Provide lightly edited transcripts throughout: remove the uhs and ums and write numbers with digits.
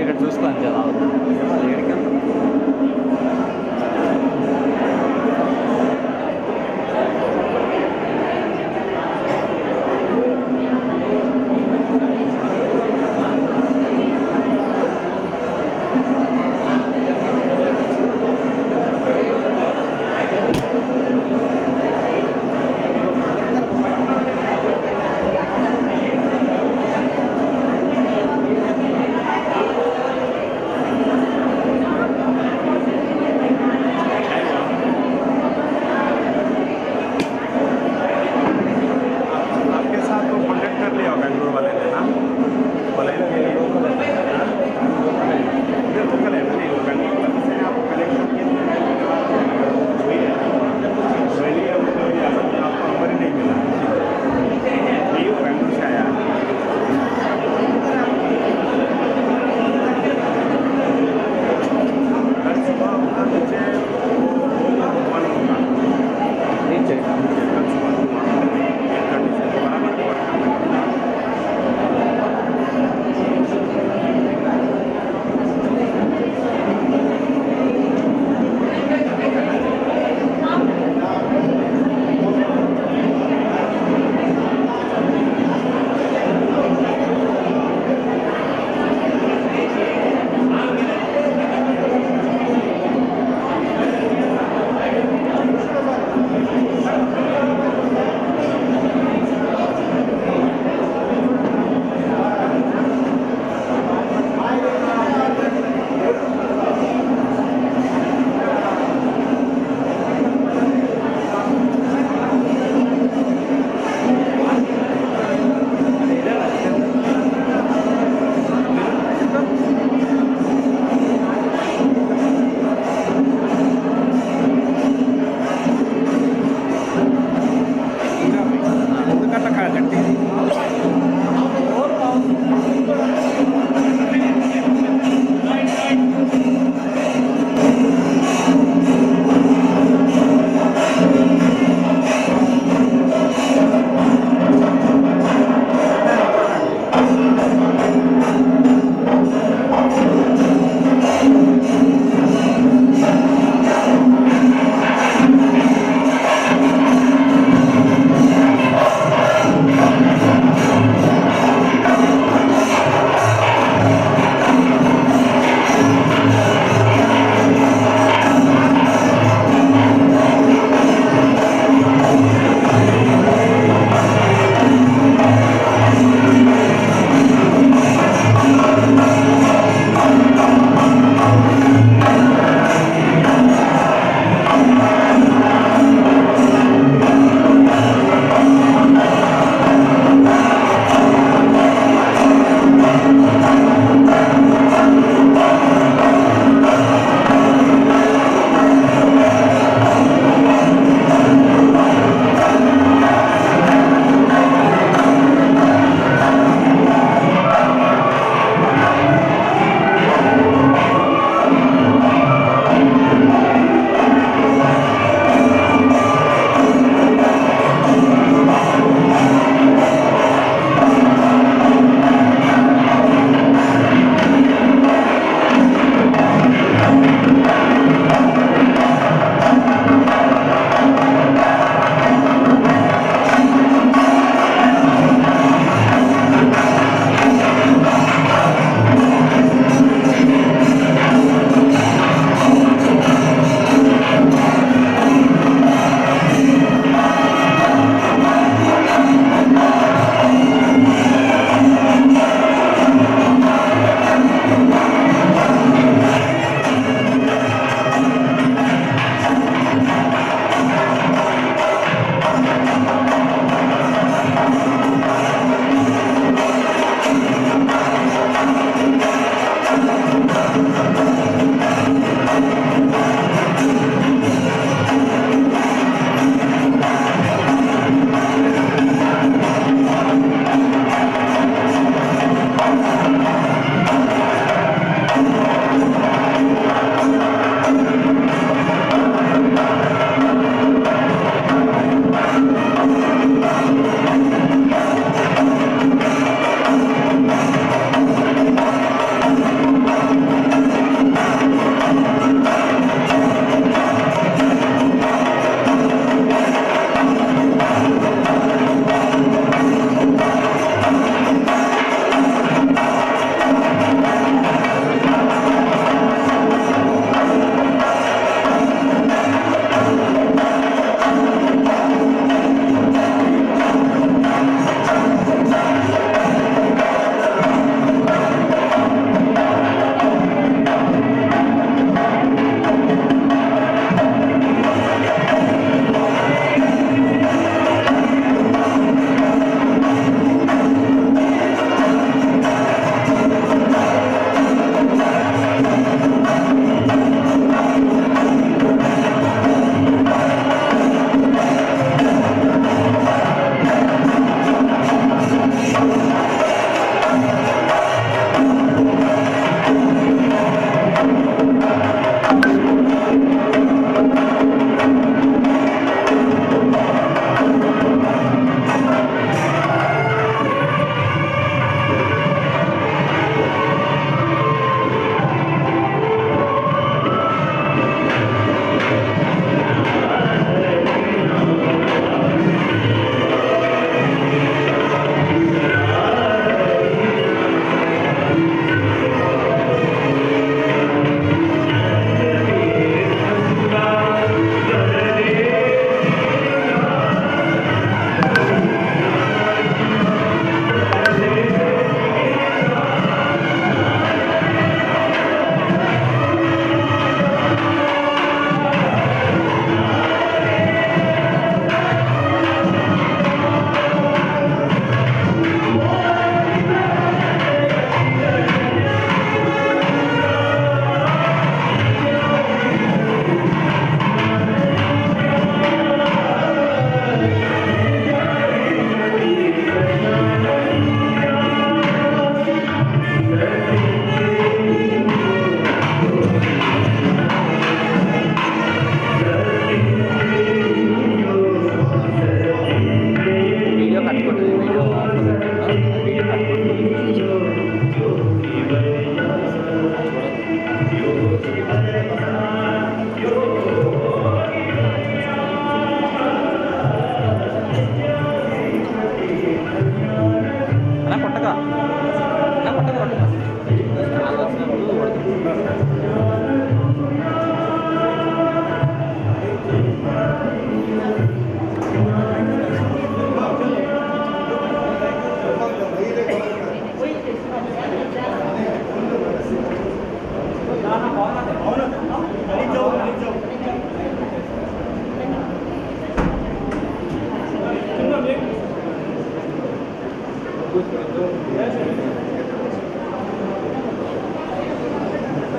ఇక్కడ చూసుకో అంతే. आपके साथ तो कांटेक्ट कर लिया बेंगलोर वाले ने ना, पलायन के लिए। इधर तो क्या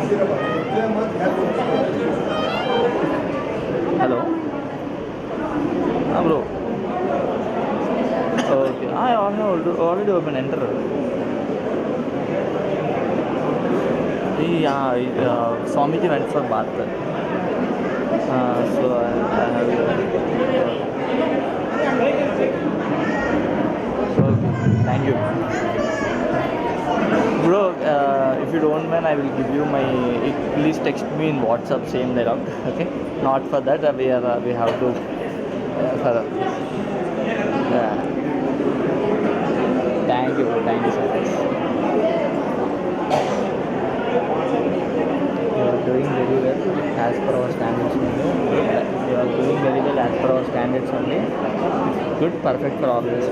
Hello bro, okay. Already open enter. Swamiji went for bath, so I have. Okay, thank you, bro. If you don't mind, I will give you my, please text me in WhatsApp same dialogue, okay? Not for that, we have to for. Thank you, bro. Thank you so much. You are doing very well as per our standards only. You are doing very well as per our standards only. Good, perfect for always.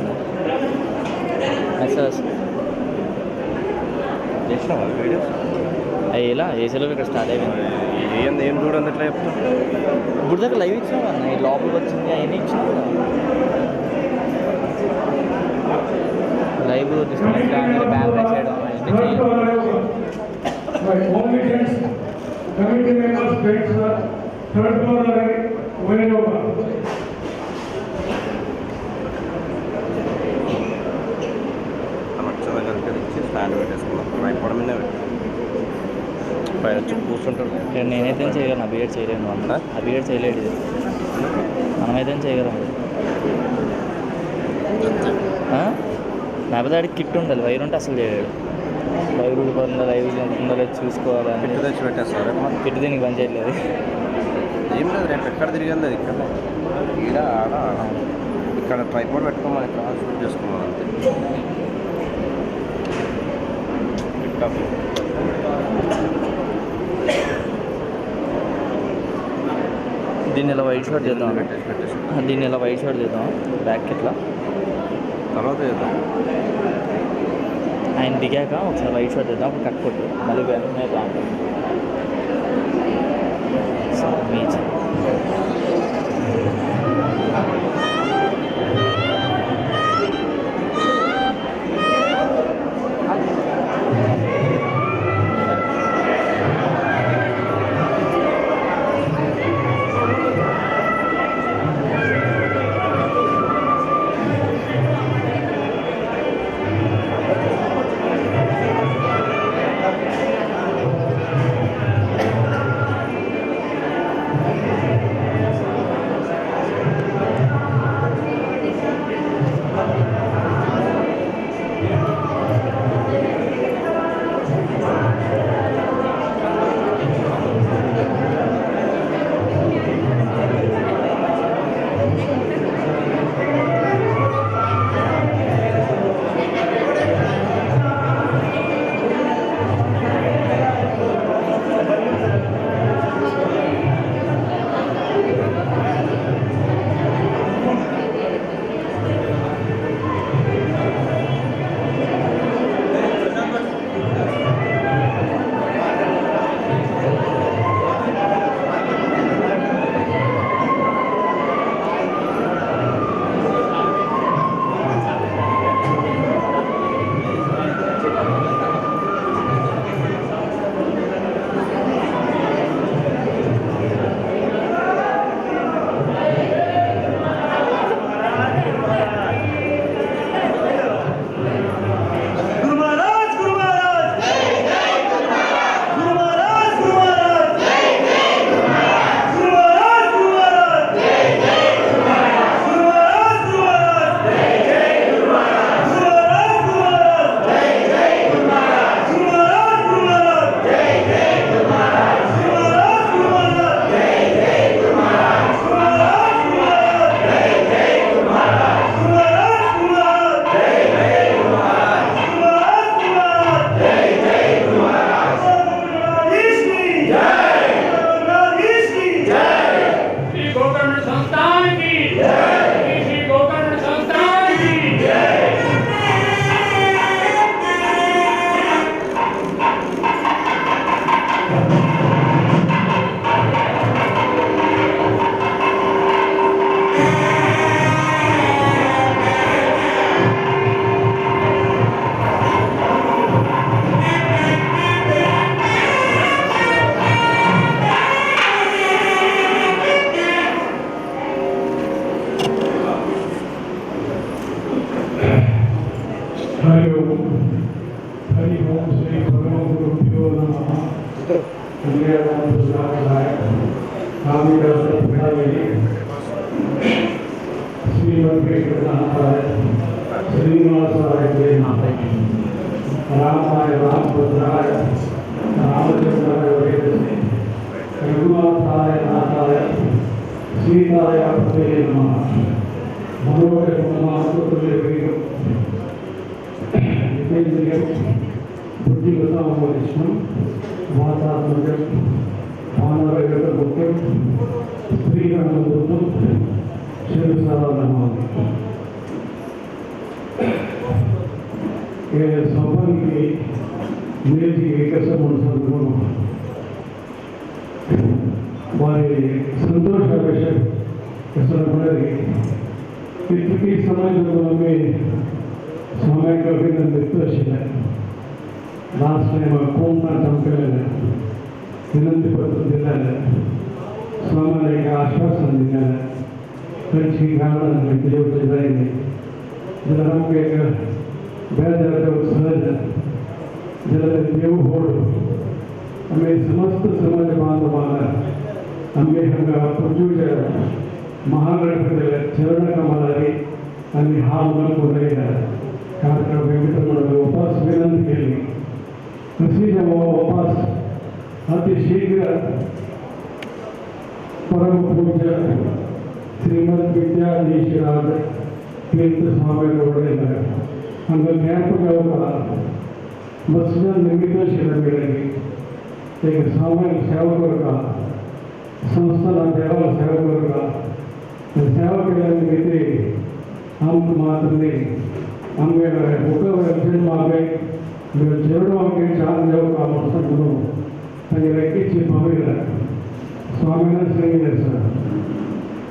Messrs. చేసినావా videos? ఎలా ఏసీలో ఇక్కడ start అయిపోయింది. ఏం ఏం చూడండి, ఎట్లా చెప్తా? ఇప్పుడు దాకా లైవ్ ఇచ్చినావు అన్న, ఈ లోపలికి వచ్చింది, అవన్నీ ఇచ్చినావు కదా. లైవ్ డిస్కనెక్ట్ కానీ బ్యాన్ చేయడం అవన్నీ చేయాలి. My only gents, committee members, friends, third floor Venugopal. మచ్చ దగ్గరికి ఇచ్చి స్టాండ్ పెట్టేసుకున్నాం. ట్రైపాడ్ మీద పెట్టు, పైన వచ్చి కూర్చుంటాడు. ఇక్కడ నేనైతే ఏం చేయగలను, ఆ బిఎడ్ చేయలేను అన్న. ఆ బిఎడ్ చేయలేడు ఇది. మనమైతే ఏం చేయగలం ఇది? ఆ? లేకపోతే ఆడికి కిట్ ఉండాలి, వైర్ ఉంటే అసలు చేయలేడు. వైర్ ఊడిపోతుందా, లైవ్ ఉంటుందో లేదో చూసుకోవాలి అని. కిట్టు తెచ్చి పెట్టేస్తారు రేపు మరి. కిట్ దీనికి పని చేయట్లేదు. ఏం లేదు, రేపు ఎక్కడ తిరిగింది అది ఇక్కడ, ఈడ, ఆడ, ఆడ, ఇక్కడ ట్రైపాడ్ పెట్టుకోమని, ఇక్కడ షూట్ చేసుకోమని, అంతే. టిక్టాక్. దీన్ని ఇలా వైట్ షాట్ చేద్దాం. పెట్టేసి పెట్టేసి. దీన్ని ఇలా వైట్ షాట్ చేద్దాం, బ్యాక్ ఇట్లా. తర్వాత చేద్దాం. ఆయన దిగాక ఒకసారి వైట్ షాట్ చేద్దాం, అప్పుడు కట్ కొట్టు, మళ్ళీ వెంటనే బాగుంటుంది. సో మీ रामाय रामभद्राय रामचंद्राय वेदसे रघुनाथाय नाथाय सीताय पतये नमः. मनोजमातुल्यवीरं जितेन्द्रियं बुद्धिमतां वातात्मजं वानरगतमुख्यं श्रीरामदूतं शिरसा नमामि. సభకి నేటి ఏకసమును వారి సంతोष विषय कसं इतकी समाज आमी स्वाम्याक अभिनंदन आशिल्लें. लास्ट टायम कोंकणांत आमकां विनंती पत्र दिलेलें, स्वाम्यान एक आश्वासन दिलेलें, खंयची कारणान येवचें जाय न्ही जाल्यार आमकां एक बेजार जावप सहज, जाल्यार देव होड. आमी समस्त समाज बांधवांक आमी हांगा पुजूच्या महागणपतीच्या चरण कमलारी आमी हात उलयला कार्यक्रम वेंकटरमण उपास विनंती केली. कशी जेव्हा उपास अतिशीघ्र परमपूज्य श्रीमद विद्याधीशराज तीर्थ स्वामी ಒಡೆಯರ ಹಂಗ ಜ್ಞಾಪಕ ಮಸ್ಜಿದ್ ನಿರ್ಮಿತ ಶಿಬಿರಗಳಿಗೆ ಈಗ ಸ್ವಾಮಿ ಸೇವಕರ್ಗ ಸಂಸ್ಥಾನ ದೇವಾಲಯ ಸೇವಕರ್ಗ ಸೇವಾ केल्या निमित्ते आमकां मात्र न्ही आमगे मुखार मागे चेडवांक चार देवका म्हणून म्हणून तांगे रेकीची पवित्र स्वामीन सांगितलें सर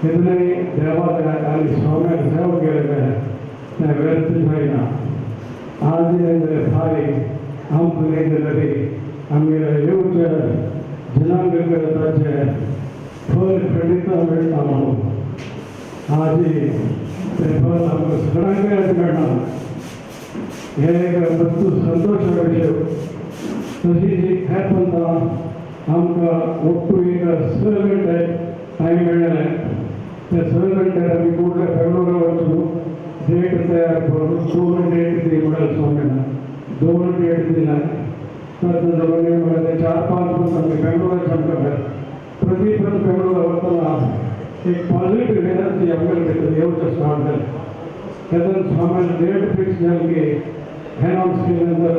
केन्नाय देवालय आनी स्वाम्याक सेवा केलें तें व्यर्थ जायना. आज जाल्यार फारीक आमकां न्ही जाल्यार आमगेल्या येवच्या जनांग ताचें फल खंडीत मेळटा म्हणून आज तें फल आमकां सगळ्यांकय आज मेळना. हे एक वस्तू संतोषा विशय. तशीच ह्या पंथा आमकां ಒಟ್ಟು ಈಗ 6 ಗಂಟೆ ಟೈಮ್ मेळ्ळें. ते 6 ಗಂಟೆ आमी ಕೂಡಲೇ ಬೆಂಗಳೂರು वचून डेट तयार करून 2 डेट दी म्हळ्यार स्वामीन 2 डेट दिला तर 4-5 पंथ आमी बेंगळुराचे आमकां प्रति पंथ बेंगळुरा वतना एक पॉझिटिव्ह एनर्जी आमगेले भितर येवचें स्टार्ट जालें. तेन्ना स्वामीन डेट फिक्स जाली की अनाउन्स केले नंतर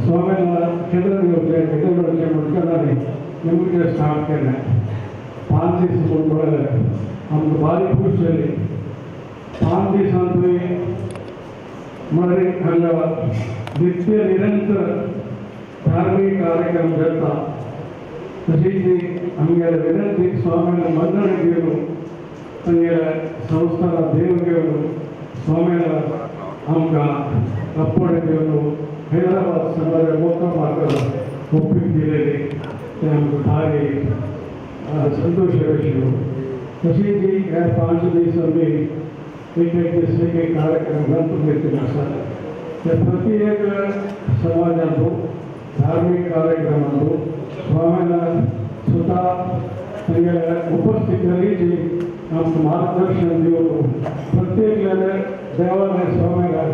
स्वामीन केन्ना येवचें केन्ना येवचें म्हणटना निमगे स्टार्ट केलें. 5 दीस म्हूण पळयलें आमकां भारी खूश जाली. 5 दिसांत म्हळ्यार हांगा नित्य निरंतर धार्मीक कार्यक्रम जाता. तशीच आमगेले विनंती स्वामीन मंडळ घेवन तांगेल्या संस्थान देव घेवन स्वामीन आमकां अप्पण घेवन हैदराबाद समाज मोका मार्ग ಒಪ್ಪಿಗೆ दिलेली ते आमकां भारी संतोष विशय. तशीच ह्या 5 दीस आमी एक एक दीस एक एक कार्यक्रम घालून घेतिल्ले आसा. ते प्रति एक समाजांतू धार्मीक कार्यक्रमांतू स्वामीन स्वतः तांगेल्या उपस्थितीची आमकां मार्गदर्शन दिवन प्रत्येकल्याने देवालय स्वाम्याक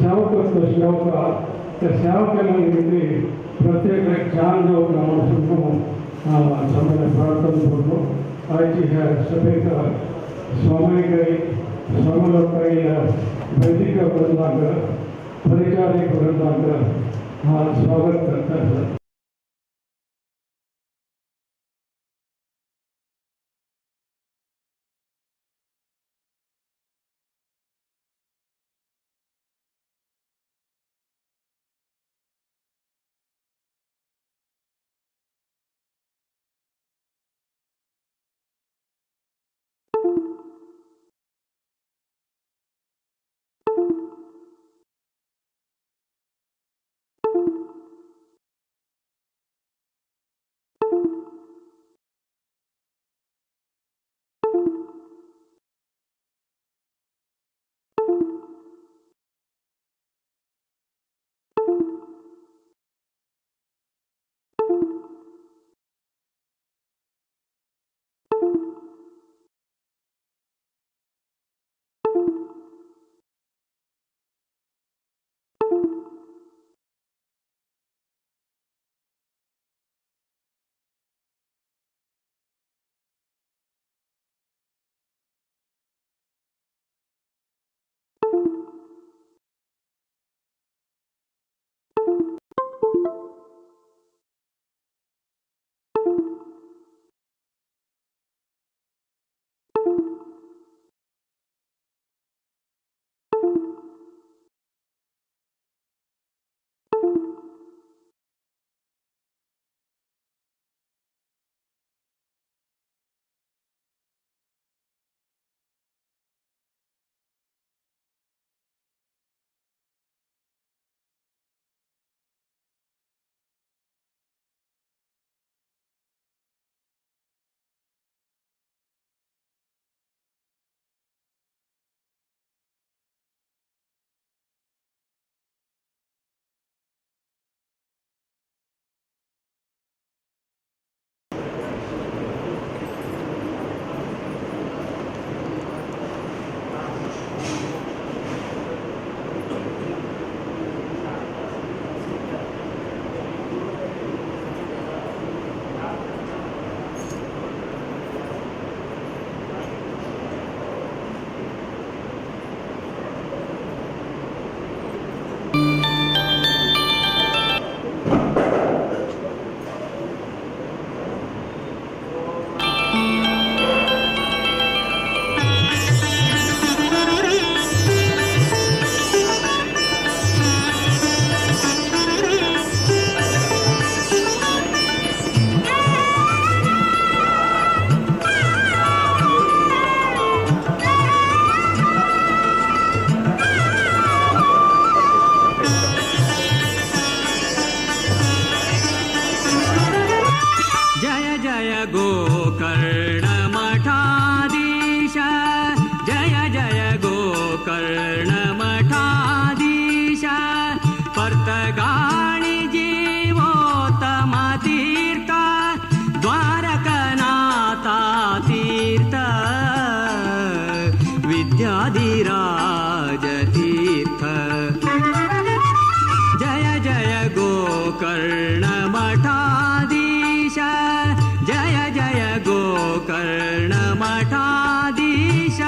सेवा करता सेवका त्या सेवा केल्या निमित्ते प्रत्येक छान जेवण म्हणून स्वामीला प्रार्थना करतो. आजची ह्या सभेक स्वामी काही स्वामीला काही वैदिक वृंदांक परिचारिक वृंदांक हा स्वागत करतात. गोकर्ण मठाधीश, जय जय गोकर्ण मठाधीश। पर्तगाळि जीवोत्तम तीर्थ, द्वारकनाथ तीर्थ, विद्याधिराज तीर्थ। जय जय गोकर्ण मठाधीश, जय जय गोकर्ण मठाधीश।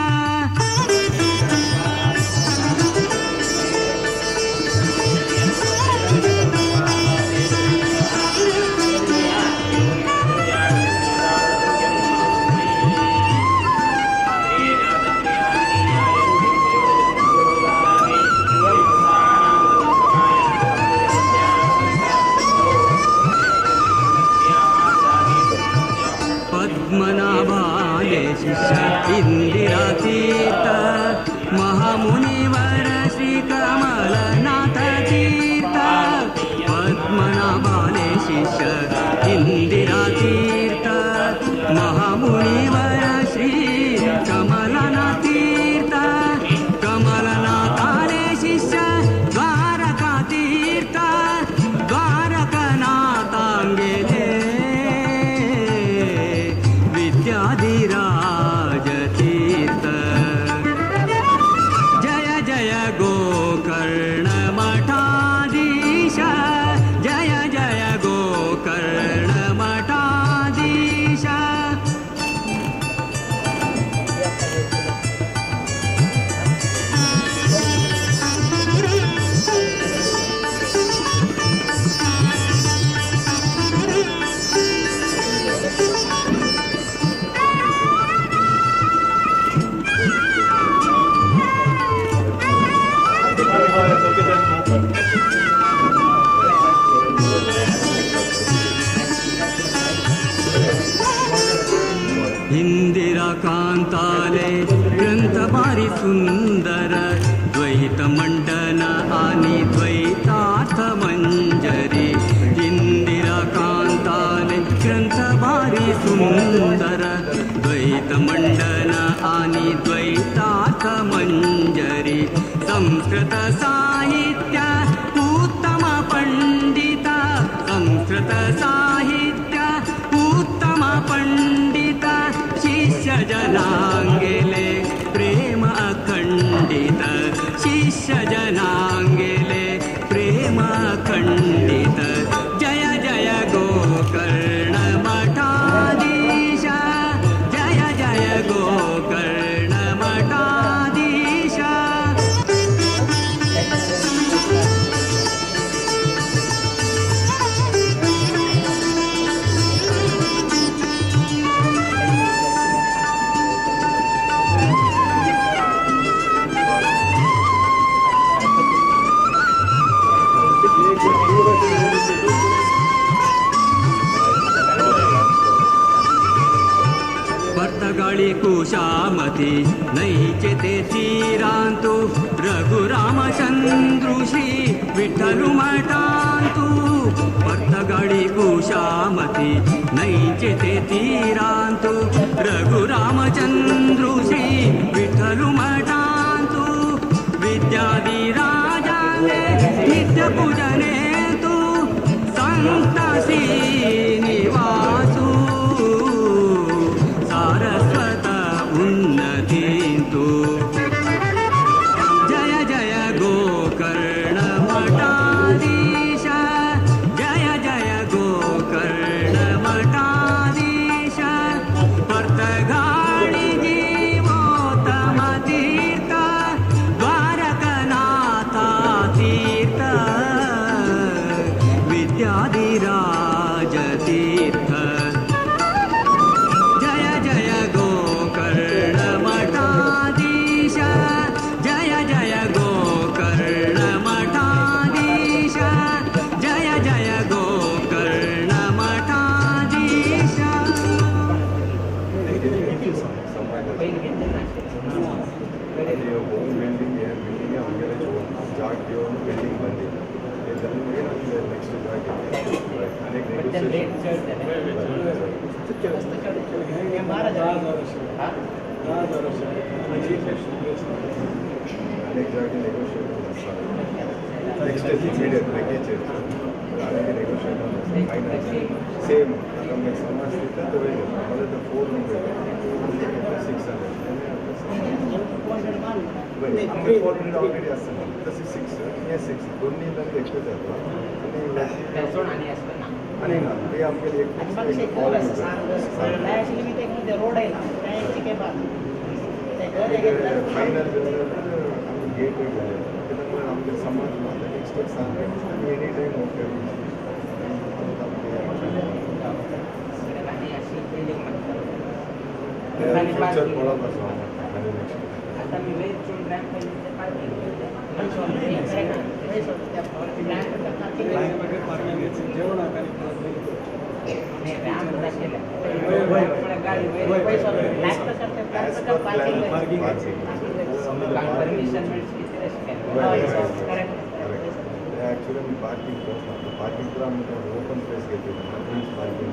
पद्मनाभाले शिष्य इंदिरा तीर्थ, महामुनिवर श्री कमलनाथ तीर्थ। पद्मनाभाले शिष्य इंदिरा तीर्थ, महामुनिवर श्री कमलनाथ तीर्थ। कमलनाथाले शिष्य द्वारका तीर्थ, द्वारकनाथांगेले विद्याधिराज तीर्थ। जय जय गोकर्ण मठाधीश, जय जय गोकर्ण मठाधीश। इंदिरा कांताले ग्रंथ भारी सुंदर, द्वैत मंडन आणि द्वैतार्थ मंजरी। इंदिरा कांताले ग्रंथ भारी सुंदर, द्वैत मंडन आणि द्वैतार्थ मंजरी। संस्कृत साहित्य उत्तम पंडित, संस्कृत साहित्य उत्तम पंडित। शिष्य जनांगेले प्रेम अखंडित, शिष्य जनांगेले प्रेम अखंडित। जय जय गोकर्ण मठाधीश, जय जय गोकर्ण मठाधीश। पर्तगाळी कुशामती नैचे ते तीरांतु, रघुरामचंद्रु श्री विठ्ठलु मठांतु। पर्तगाळी कुशामती नैचे ते तीरांतु, रघुरामचंद्रु श्री विठ्ठलु मठांतु। विद्याधिराजांगे नित्य पूजनेतु, संत श्रीनिवासु सारस्वत उन्नतींतु। जय जय गोकर्ण मठाधीश, जय जय गोकर्ण मठाधीश। पर्तगाळि जीवोत्तम तीर्थ, द्वारकनाथ तीर्थ, विद्याधिराज तीर्थ। Exactly negotiate. Next immediate package. Negotiate. Same. समाज 400, 600. 400 already आसता तशें 6 हें 6 दोन्ही एकटेच जाता आनी ना ते आमगेले एक फायनल आमकां गेट जालें तेन्ना आमगे समाज नेक्स्ट एक सांग एनी टायम ओके. फ्युचर पळोवप आसा आनी नेक्स्ट ॲक्च्युली आमी पार्किंग करता. पार्किंग करून आमी ओपन प्लेस घेतली पार्किंग.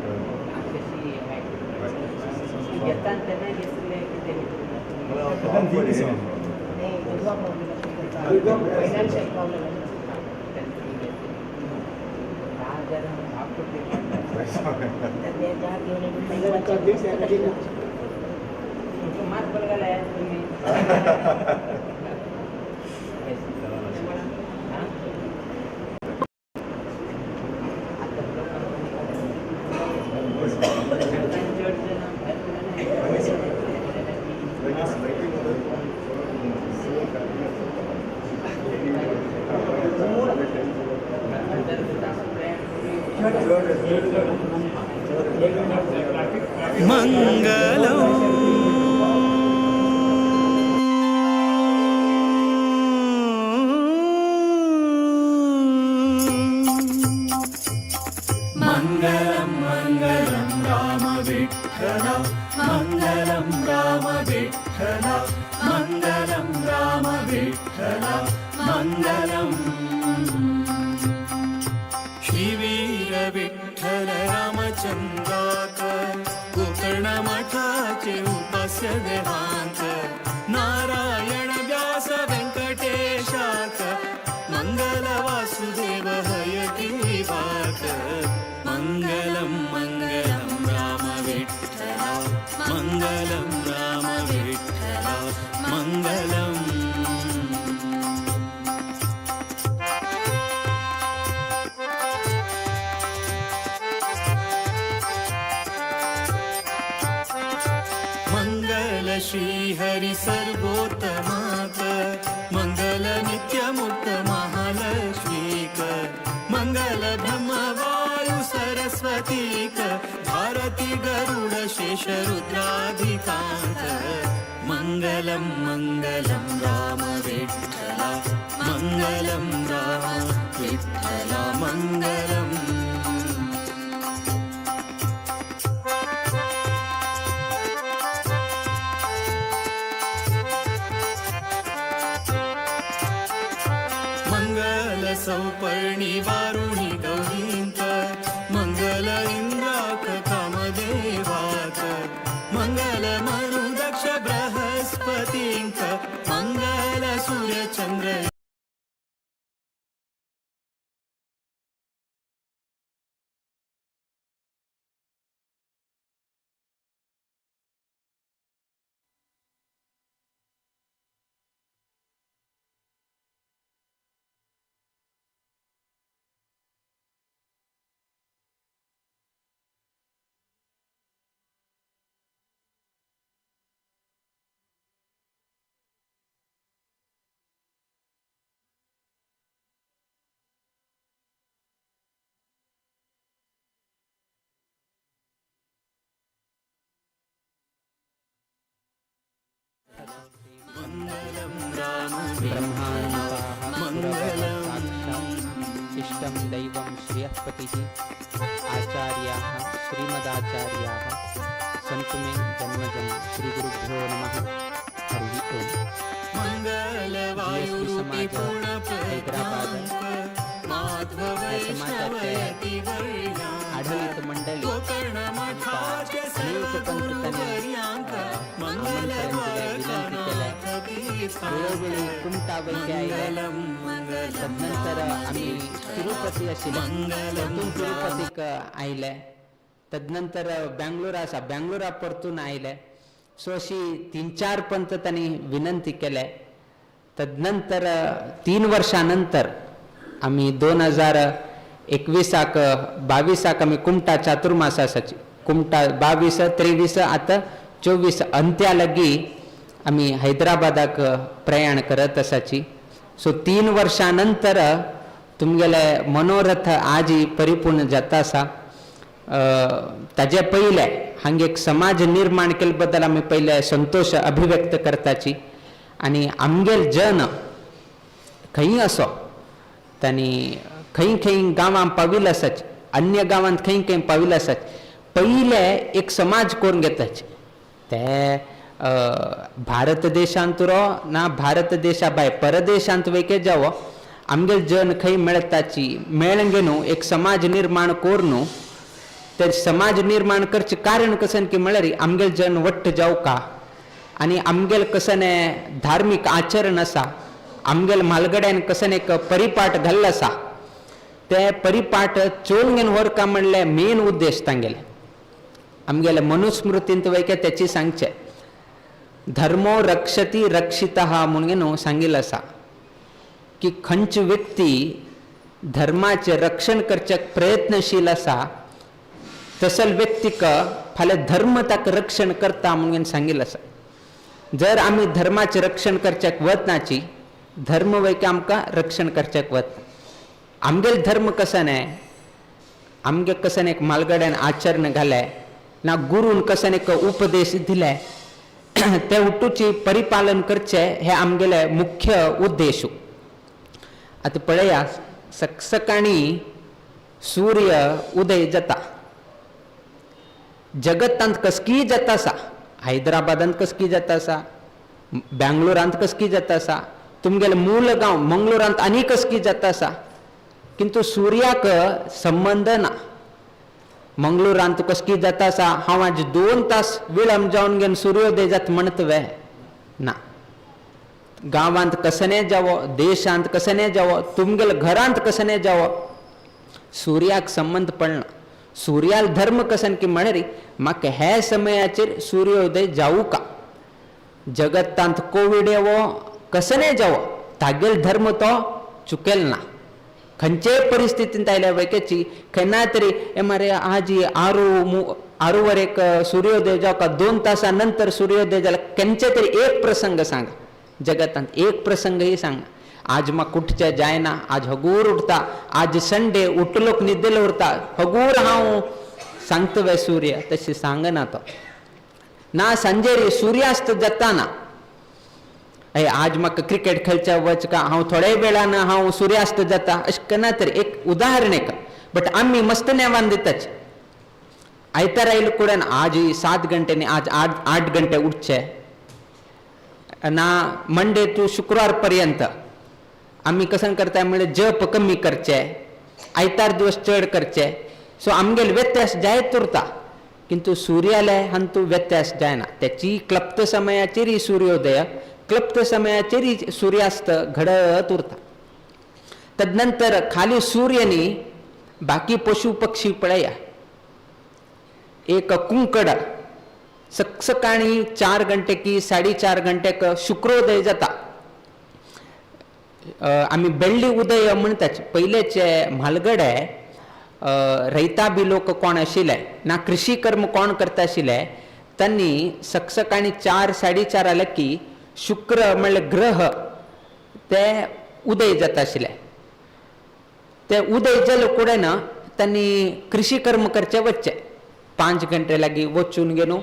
మంగళం మంగళం మంగళం రామ విఠల మంగళం రామ విఠల మంగళం రామ విఠల మంగళం. श्री वीर विठ्ठल रामचंद्राकर गोकर्ण मठाचे उपास्य देवांक नारायण व्यास वेंकटेशाक मंगल वासुदेव हयग्रीवाक. मंगलम मंगलम राम विठ्ठल मंगलम राम विठ्ठल मंगलम. मंगल श्री हरि सर्वोत्तमाक मंगल नित्यमुक्त महालक्ष्मीक मंगल ब्रह्म वायु सरस्वतीक भारती गरुड शेष रुद्राधिकांत. मंगलम मंगलम राम विठ्ठल मंगलम राम विठ्ठल मंगलम. मंगल सौपर्णी वारुणी गौरींक मंगल इंद्राक कामदेवाक मंगल मरुदक्ष बृहस्पतींक मंगल सूर्यचंद्र. ब्रह्माण्डवाः इष्टं दैवं श्रियःपतिः आचार्याः श्रीमदाचार्याः सन्तु मे जन्म जन्म. श्रीगुरुभ्यो नमः. हरिः ओम्. मंगल GSP वायुरूपी समाज पूर्ण हैदराबाद. प्रज्ञांक माध्व ह्या समाजाचे वैष्णवयतिवर्यांक आढळीत मंडळी गोकर्ण आमकां मठाचे अनेक पंत तांणी सर्वगुरुवर्यांक आमंत्रण मंगल दिलें, विनंती केलें. द्वारकानाथ तीर्थांक वेळोवेळी कुमटा वैद्य आयले. मंगलम मंगलम तदनंतर आमी तिरुपती आशिल्ले, तेतून तिरुपतीक आयले. तदनंतर बँगलोर आसा, बँगलोरा परतून आयले. सो अशी 3-4 पंत तांणी विनंती केले. तदनंतर 3 वर्षां नंतर आमी 2021 22 आमी कुमटा चातुर्मास आसाची, कुमटा 22 23 आतां 24 अंत्या लागी आमी हैदराबादाक प्रयाण करत आसाची. सो 3 वर्षां नंतर तुमगेले मनोरथ आजी परिपूर्ण जाता आसा. ताजे पयले हांगा एक समाज निर्माण केले बद्दल आमी पयले संतोश अभिव्यक्त करताची. आनी आमगेल जन खंय असो तांणी खंय खंय गांवांत पाविल्ले आसाची, अन्य गांवांत खंय खंय पाविल्ले आसाची, पयले एक समाज करून घेताची. ते भारत देशांत रो ना भारत देशा भायर परदेशांत वयके जावो आमगेल जन खंय मेळटाची मेळून घेवन एक समाज निर्माण करून ते समाज निर्माण करचें कारण कशें की म्हळ्यार आमगेल जन वट्ट जावका आनी आमगेल कशें धार्मीक आचरण आसा, आमगेल म्हालगड्यान कशें एक परिपाठ घाल्लो आसा, ते परिपाठ चोवन घेवन व्हरका म्हणलें मेन उद्देश तांगेले. आमगेले मनुस्मृतींत वयके तेची सांगचें धर्मो रक्षती रक्षितः म्हणून न्हू सांगिल्लें आसा की खंयची व्यक्ती धर्माचें रक्षण करच्याक प्रयत्नशील आसा तसल व्यक्तीक फाल्यां धर्म ताका रक्षण करता म्हणून सांगिल्लें आसा. जर आमी धर्माचें रक्षण करच्याक वतनाची धर्म वयके आमकां रक्षण करच्याक वतना. आमगेल धर्म कसो न्हय, आमगे कसन एक म्हालगड्यान आचरण घालें ना गुरून कसन एक उपदेश दिले ते उठूची परिपालन करचें हे आमगेले मुख्य उद्देश. आतां पळया सकाळी सूर्य उदय जाता, जगतांत कसकीय जाता आसा, हैदराबादांत कसकी जाता आसा, बँगलोरांत कसकी जाता आसा, तुमगेले मूल गांव मंगलोरांत आनी कसकी जाता आसा, किंतु सूर्याक संबंद ना. मंगलोरांत कसकी जाता आसा, हांव आज 2 तास विळंब जावन घेवन सूर्योदय जाता म्हणत वे ना. गांवांत कसने जावो, देशांत कसने जावो, तुमगेले घरांत कसने जावो, सूर्याक संबंद पडना. सूर्याल धर्म कसन की म्हणरी म्हाका ह्या समयाचेर सूर्योदय जावू का, जगतांत कोवीड येवो कसने जावो तागेल धर्म तो चुकेल ना. खंयचेय परिस्थितींत आयल्या वैकेची केन्ना तरी हे मरे आज 6 वरेक सूर्योदय जावका 2 तासां नंतर सूर्योदय जाला, केन्ना तरी एक प्रसंग सांगा जगतांत, एक प्रसंगही सांगा. आज म्हाका उठचें जायना, आज हगूर उठता, आज संडे उठलोक न्हिदेल उरता, हगूर हांव सांगता वे सूर्य तशें सांगना तो ना. सांजेर सूर्यास्त जाताना अय आज म्हाका क्रिकेट खेळच्या वच का हांव थोड्या वेळान हांव सूर्यास्त जाता अशें केन्ना तरी एक उदाहरण एक. बट आमी मस्त नेमान दिताच. आयतार आयले कुड्यान आज 7 घंटे न्ही आज 8 घंटे उठचे ना, मंडे टू शुक्रवार पर्यंत आमी कशें करता म्हणल्यार जप कमी करचे, आयतार दिवस चड करचे. सो आमगेले व्यत्यास जायत उरता, किंतु सूर्याले हांतू व्यत्यास जायना. त्याची क्लप्त समयाचेरय सूर्योदय, क्लप्त समयाचेरय सूर्यास्त घडत उरता. तदनंतर खाली सूर्य न्ही बाकी पशु पक्षी पळया, एक कुंकड सकाळी 4 घंटे की 4.5 घंटेक शुक्रोदय जाता. आमी बेळ्ळी उदय म्हणटात. पयलेचे म्हालगडे रयता बी लोक कोण आशिल्ले ना कृषी कर्म कोण करता आशिल्ले, तांणी सकाळी 4 4.5 आले की शुक्र म्हणल्यार ग्रह ते उदय जाता आशिल्ले. ते उदय जाले कुडें ना तांणी कृषी कर्म करचे वचचे, 5 घंटे लागीं वचून घेवन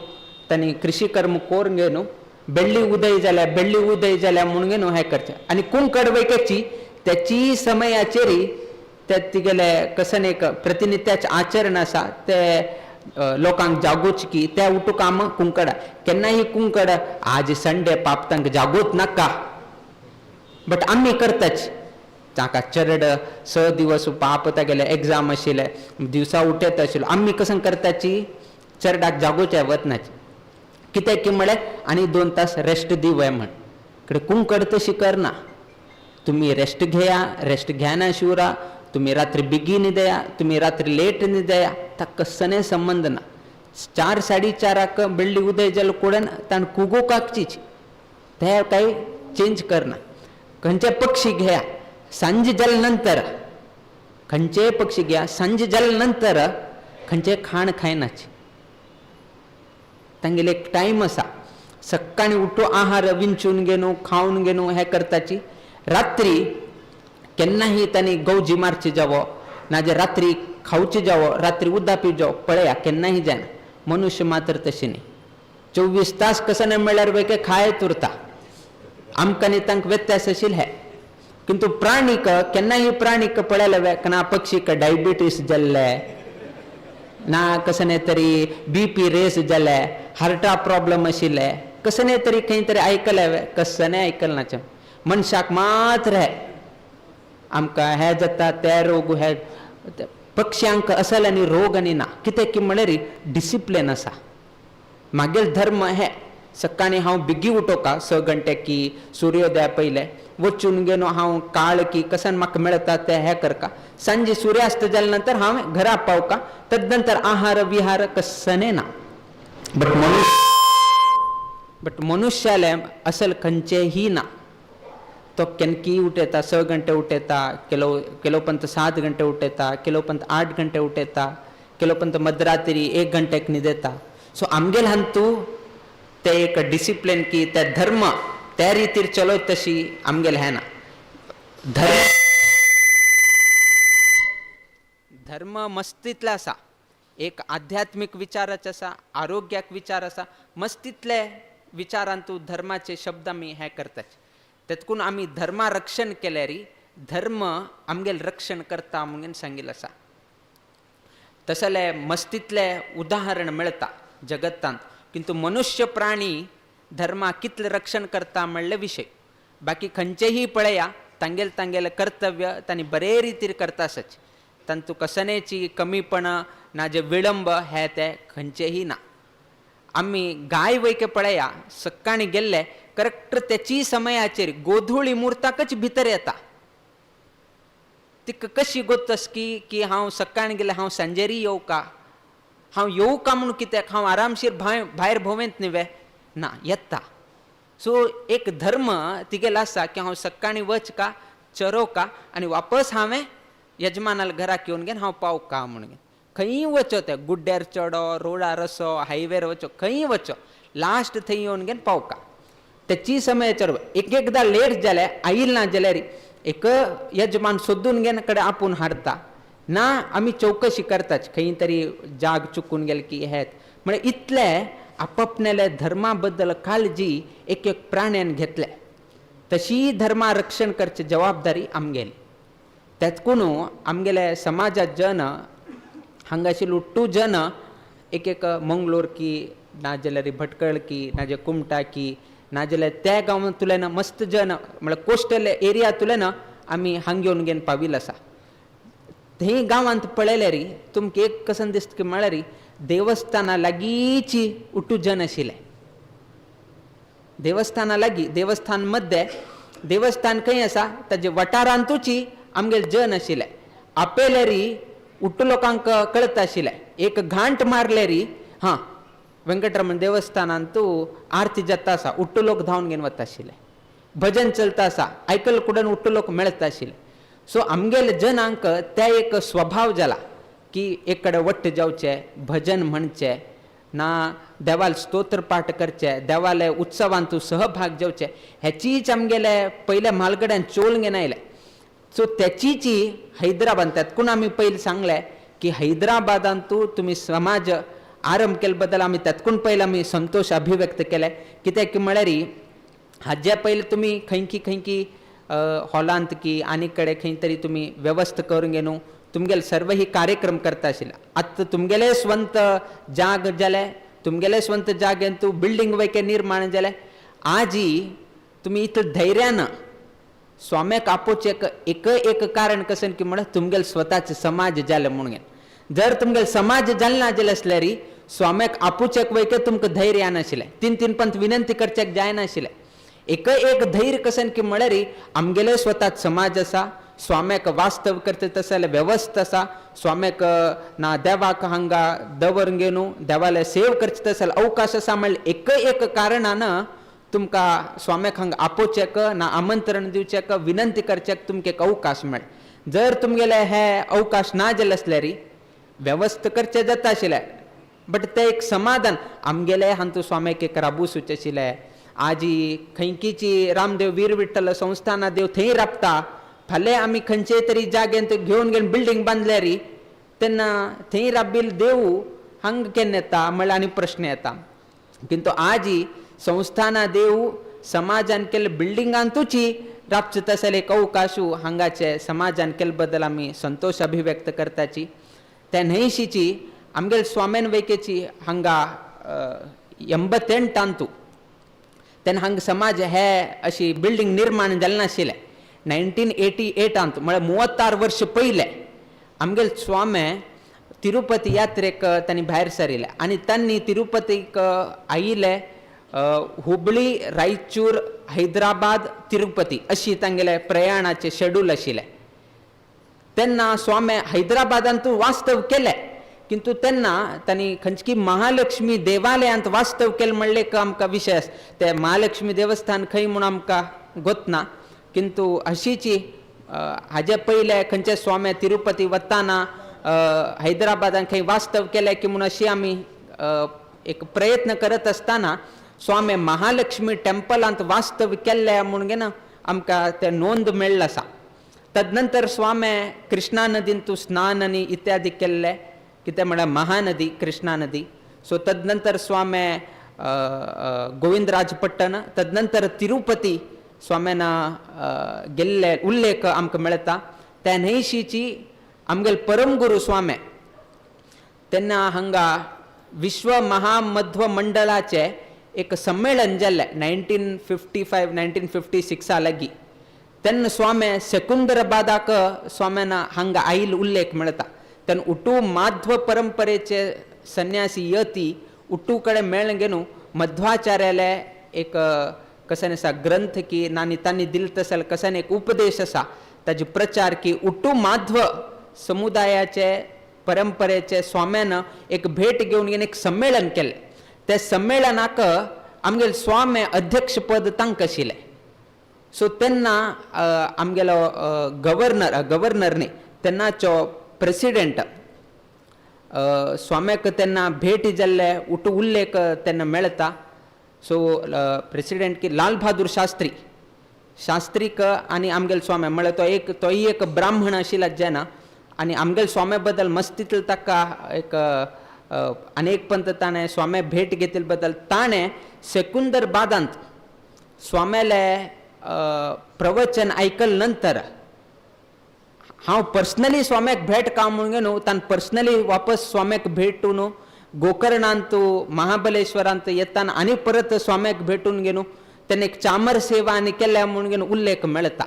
तांणी कृषी कर्म करून घेवन बेळ्ळी उदय जाल्या, बेळ्ळी उदय जाल्या म्हणून घेवन हें करचें. आनी कुंकड वैकेची त्याची समयाचेरय ते तिगेले कसन एक प्रतिनित्याचें आचरण आसा ते लोकांक जागोवचें की ते उठू काम कुंकडा. केन्नाय कुंकड आज संडे पाप तांकां जागोवच नाका, बट आमी करताच. ताका चरड 6 दिवस पाप तागेले एग्जाम आशिल्ले दिवसा उठयत आशिल्लो. आमी कसं करताची चरडाक जागोवचे वतनाची कित्याक की म्हळ्यार आनी 2 तास रेस्ट दिवय म्हण. कडे कुंकड तशी करना, तुमी रेस्ट घेया, रेस्ट घेना शिवरा, तुमी रात्री बेगीन न्हिदया, तुमी रात्री लेट न्हिदया, ताका कसने संबंद ना. 4 4:30 बेळ्ळी उदय जालो कुडन ताण कुगोकाकचीच ते काय चेंज करना. खंयचे पक्षी घेया सांजे जाले नंतर, खंयचे पक्षी घेया सांजे जाले नंतर खंयचे खाण खायनाचे, तांगेले एक टायम आसा. सकाळी उठो आहार विंचून घेवन खावन घेवन हें करताची. रात्री केन्नाही तांणी गवजी मारची जावो नाजाल्यार रात्री खावची जावो, रात्री उदक पी जावो, पळया केन्नाही जायना. मनुष्य मात्र तशें न्ही, 24 तास कसं नाही मेळ्यार वेगे खायत उरता. आमकां न्ही तांकां व्यत्यास आशिल्ले हे. किंतु प्राणीक केन्नाही प्राणीक पळयले ना पक्षीक डायबिटीस जाल्ले ना कसं न्ही तरी बी पी रेस जाले, हार्टा प्रॉब्लम आशिल्ले, कसं न्ही तरी खंय तरी आयकलें, कसं न्ही आयकलें ना. मनशाक मात्र हे आमकां हे जाता ते रोग हे, पक्ष्यांक असल आनी रोग आनी ना. कित्याक की म्हळ्यार डिसिप्लीन आसा. मागील धर्म हे सकाळी हांव बेगी उठोका 6 घंटे की सुर्योदया पयले वचून घेवन हांव काळ की कसान म्हाका मेळटा ते हे करका, सांजे सुर्यास्त जाले नंतर हांव घरा पावका, तदनंतर आहार विहार कसने ना. बट मनुष्याले असल खंयचेही ना. तो केनकी उठयता 6 घंटे उठयता, केलो पंत 7 घंटे उठयता, केलो पंत 8 घंटे उठयता, केलो पंत मध्यरात्री 1 घंट्याक न्हिदेता. सो आमगेल हांतू ते एक डिसिप्लीन की ते धर्म त्या रितीर चलयत तशी आमगेल हें ना. धर्म मस्तीतले आसा, एक आध्यात्मीक विचाराचे आसा, आरोग्याक विचार आसा, मस्तीतले विचारांतू धर्माचे शब्द आमी हें करतात. तेतकून आमी धर्मा रक्षण केल्यार धर्म आमगेल रक्षण करता म्हणून सांगिल्लें आसा. तसले मस्तीतले उदाहरण मेळटा जगतांत, किंतु मनुष्य प्राणी धर्मा कितले रक्षण करता म्हणले विशय. बाकी खंयचेही पळया तांगेल तांगेलें कर्तव्य तांणी बरे रितीर करता आसच, तांतू कसनेची कमीपणां ना जे विळंब हे ते खंयचेही ना. आमी गाय वयके पळया सकाळी गेल्ले करेक्ट तेची समयाचेर गोधुळी मुर्ताकच भितर येता. तिका कशी गोतस की की हांव सकाळी गेले हांव सांजेरी येवका, हांव येवका म्हूण कित्याक हांव आरामशीर भायर भोंवेंत न्ही वे ना येता. सो एक धर्म तिगेलो आसा की हांव सकाळी वच का चरो का आनी वापस हांवें यजमानाल घराक येवन घेवन हांव पाव का म्हणून. खंयी वचो ते गुड्ड्यार चडो, रोडार असो, हायवेर वचो, खंयी वचो, लास्ट थंय येवन घेवन पावका. तेची समयाचेर एक एकदां लेट जाल्यार आयल ना जाल्यार एक यजमान सोदून घेवन कडेन आपूण हाडटा ना. आमी चवकशी करतात खंय तरी जाग चुकून गेले की हेत म्हळ्यार इतले आपापणाल्या धर्मा बद्दल काळजी एक एक प्राण्यान घेतले. तशी धर्मा रक्षण करची जबाबदारी आमगेली. तेचकून आमगेले समाजात जन हांगाशी लुट्टू जन एक एक मंगलोर की ना जाल्यार भटकळ की ना जाल्यार कुमटा की ना जाल्यार त्या गांवांतल्यान मस्त जन म्हळ्यार कोस्टल एरियांतल्यान आमी हांग येवन घेवन पाविल्ले आसा. थंय गांवांत पळयल्यार तुमकां एक कसन दिसता की म्हळ्यार देवस्थाना लागींची उटू जन आशिल्ले. देवस्थाना लागीं देवस्थान मद्दे देवस्थान खंय आसा ताजे वठारांतूची आमगेले जन आशिल्ले. आपयल्यार उट्टू लोकांक कळता आशिल्लें, एक घांट मारल्यार हां वेंकटरमण देवस्थानांतू आरती जाता आसा, उट्टू लोक धांवन घेवन वता आशिल्ले. भजन चलता आसा आयकल कुडन उट्टू लोक मेळता आशिल्ले. सो आमगेले जनांक त्या एक स्वभाव जाला की एक कडेन वट्ट जावचें, भजन म्हणचें ना देवाल स्तोत्र पाठ करचे, देवाले उत्सवांतू सहभाग घेवचे, हेचीच आमगेले पयले म्हालगड्यान चोल घेवन आयले. सो तेचीची हैदराबाद त्यातकून आमी पयलीं सांगलें की हैदराबादांतू तुमी समाज आरंभ केले बद्दल आमी त्यातकून पयलीं आमी संतोश अभिव्यक्त केले. कित्याक की म्हळ्यार हाजे पयलीं तुमी खंयकी खंयकी हॉलांत की आनी कडेन खंय तरी तुमी वेवस्था करून घेवन तुमगेले सर्व ही कार्यक्रम करता आशिल्ले. आतां तुमगेले स्वंत जाग जाले, तुमगेले स्वंत जागेन तूं बिल्डींग वैके निर्माण जाले. आजी तुमी इतले धैर्यान स्वाम्याक आपोवचें एक एक कारण कशें की म्हळ्यार तुमगेले स्वताचे समाज जाले म्हणून. जर तुमगेले समाज जाले ना जालें आसल्यार स्वाम्याक आपोवच्याक वयके तुमकां धैर्य येनाशिल्लें, तीन तीन पंत विनंती करच्याक जायनाशिल्लें. एक एक धैर्य कशें की म्हळ्यार आमगेले स्वताच समाज आसा, स्वाम्याक वास्तव करता तशें जाल्यार वेवस्था आसा, स्वाम्याक ना देवाक हांगा दवरून घेवन देवाले सेव करचें तशें जाल्यार अवकाश आसा म्हणल्यार एक एक कारणान तुमकां स्वाम्याक हांगा आपोवच्याक ना आमंत्रण दिवच्याक विनंती करच्याक तुमकां एक अवकाश मेळ. जर तुमगेले हे अवकाश ना जाले आसल्यार वेवस्था करचें जाता आशिल्लें, बट तें एक समाधान आमगेले हांतू स्वाम्याक एक राबू सुचें आशिल्लें. आजी खंयकीची रामदेव वीर विठ्ठल संस्थाना देव थंय राबता, फाल्यां आमी खंयचे तरी जाग्यांत घेवन घेवन बिल्डींग बांदल्यार तेन्ना थंय राबिल्लो देव हांगा केन्ना येता म्हणल्यार आनी प्रश्न येता. किंतु आजी संस्थाना देव समाजान केल्ले बिल्डिंगांतूची राबचो तशें एक अवकाशू हांगाचे समाजान केल्ले बद्दल आमी संतोश अभिव्यक्त करताची. त्या न्हंयशीची आमगेले स्वाम्यान वैकेची हांगा 88 तेन्ना हांगा समाज हे अशी बिल्डींग निर्माण जालें नाशिल्लें. 1988 म्हळ्यार 36 वर्स पयलें आमगेले स्वामे तिरुपती यात्रेक तांणी भायर सरिल्ले आनी तांणी तिरुपतीक आयिल्ले हुबळी, रायचूर, हैदराबाद, तिरुपती अशी तांगेले प्रयाणाचें शेड्यूल आशिल्लें. तेन्ना स्वामे हैदराबादांत वास्तव केलें, किंतु तेन्ना तांणी खंयची महालक्ष्मी देवालयांत वास्तव केलें म्हणलें एक आमकां विशय आसा. तें महालक्ष्मी देवस्थान खंय म्हूण आमकां गोतना, किंतु अशीची हाजे पयले खंयचे स्वामे तिरुपती वताना हैदराबादान खंय वास्तव केलें की म्हूण अशी आमी एक प्रयत्न करत आसतना स्वामे महालक्ष्मी टेम्पलांत वास्तव केल्लें म्हूण घेना आमकां तें नोंद मेळ्ळें आसा. तदनंतर स्वामे कृष्णा नदींतू स्नान आनी इत्यादी केल्लें, कितें म्हळ्यार महानदी कृष्णा नदी. सो तदनंतर स्वामे गोविंदराज पट्टन, तदनंतर तिरुपती स्वाम्यान गेल्ले उल्लेख आमकां मेळटा. त्या न्हंयशीची आमगेले परमगुरू स्वामे तेन्ना हांगा विश्व महामध्व मंडळाचें एक संमेलन जाल्लें 1955 1956 लागीं. तेन्ना स्वामे सेकुंदराबादाक स्वाम्यान हांगा आयिल्लो उल्लेख मेळटा. तेन्ना उटू माध्व परंपरेचे संन्यासी यती उटू कडेन मेळ्ळें घेवन मध्वाचार्याले एक कशें आसा ग्रंथ की नानी तांणी दिल तशें कशें एक उपदेश आसा ताजे प्रचार की उटू माध्व समुदायाचे परंपरेचे स्वाम्यान एक भेट घेवन घेवन एक संमेलन केलें. त्या संमेलनाक आमगेले स्वामे अध्यक्षपद तांकां आशिल्लें. सो तेन्ना आमगेलो गवर्नर गवर्नर न्ही तेन्नाचो प्रेसिडेंट स्वाम्याक तेन्ना भेट जाल्ले उटू उल्लेख तेन्ना मेळटा. सो प्रेसिडेंट की लाल बहादूर शास्त्री शास्त्रीक आनी आमगेले स्वामे म्हळ्यार तो एक तोय एक ब्राह्मण आशिल्लो जेन्ना आनी आमगेले स्वाम्या बद्दल मस्तींतलो ताका एक अनेक पंत ताणें स्वाम्या भेट घेतिल्ले बद्दल ताणें सेकुंदरबादांत स्वाम्याले प्रवचन आयकले नंतर हांव पर्सनली स्वाम्याक भेट का म्हणून न्हू ताणें पर्सनली वापस स्वाम्याक भेटून गोकर्णांत महाबलेश्वरांत येताना आनी परत स्वाम्याक भेटून घेवन तेन्ना एक चामर सेवा आनी केल्या म्हणून घेवन उल्लेख मेळटा.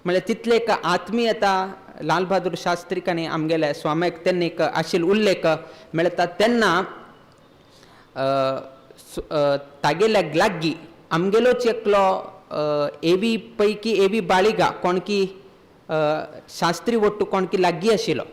म्हळ्यार तितले एक आत्मीयता लाल बहादूर शास्त्रीक आनी आमगेल्या स्वाम्याक तेन्ना एक आशिल्लो उल्लेख मेळटा. तेन्ना तागेल्या लागीं आमगेलोच एकलो एवी पैकी एवी बाळिगा कोणकी शास्त्री वट्टू कोणकी लागीं आशिल्लो.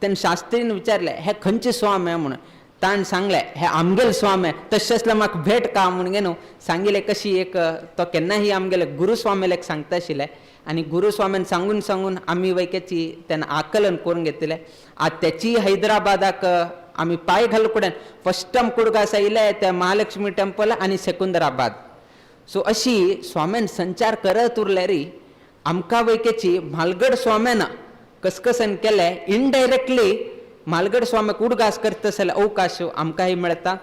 तेन्ना शास्त्रीन विचारलें हे खंयचे स्वामे म्हणून, ताणें सांगलें हे आमगेले स्वामे, तशें आसल्यार म्हाका भेट का म्हणून न्हू सांगिल्लें कशी एक तो केन्नाय आमगेले गुरुस्वामीलेक सांगता आशिल्ले आनी गुरुस्वामीन सांगून सांगून आमी वैकेची तेन्ना आकलन करून घेतिल्लें. आतां तेची हैदराबादाक आमी पांय घालूं कडेन फस्ट टायम कुडगास आयिल्ले ते महालक्ष्मी टेम्पल आनी सेकुंदराबाद. सो अशी स्वाम्यान संचार करत उरले री आमकां वैकेची म्हालगड स्वाम्यान कसकसन केलें इनडायरेक्टली म्हालगड स्वाम्याक उडगास करता जाल्यार अवकाश आमकांय मेळटा.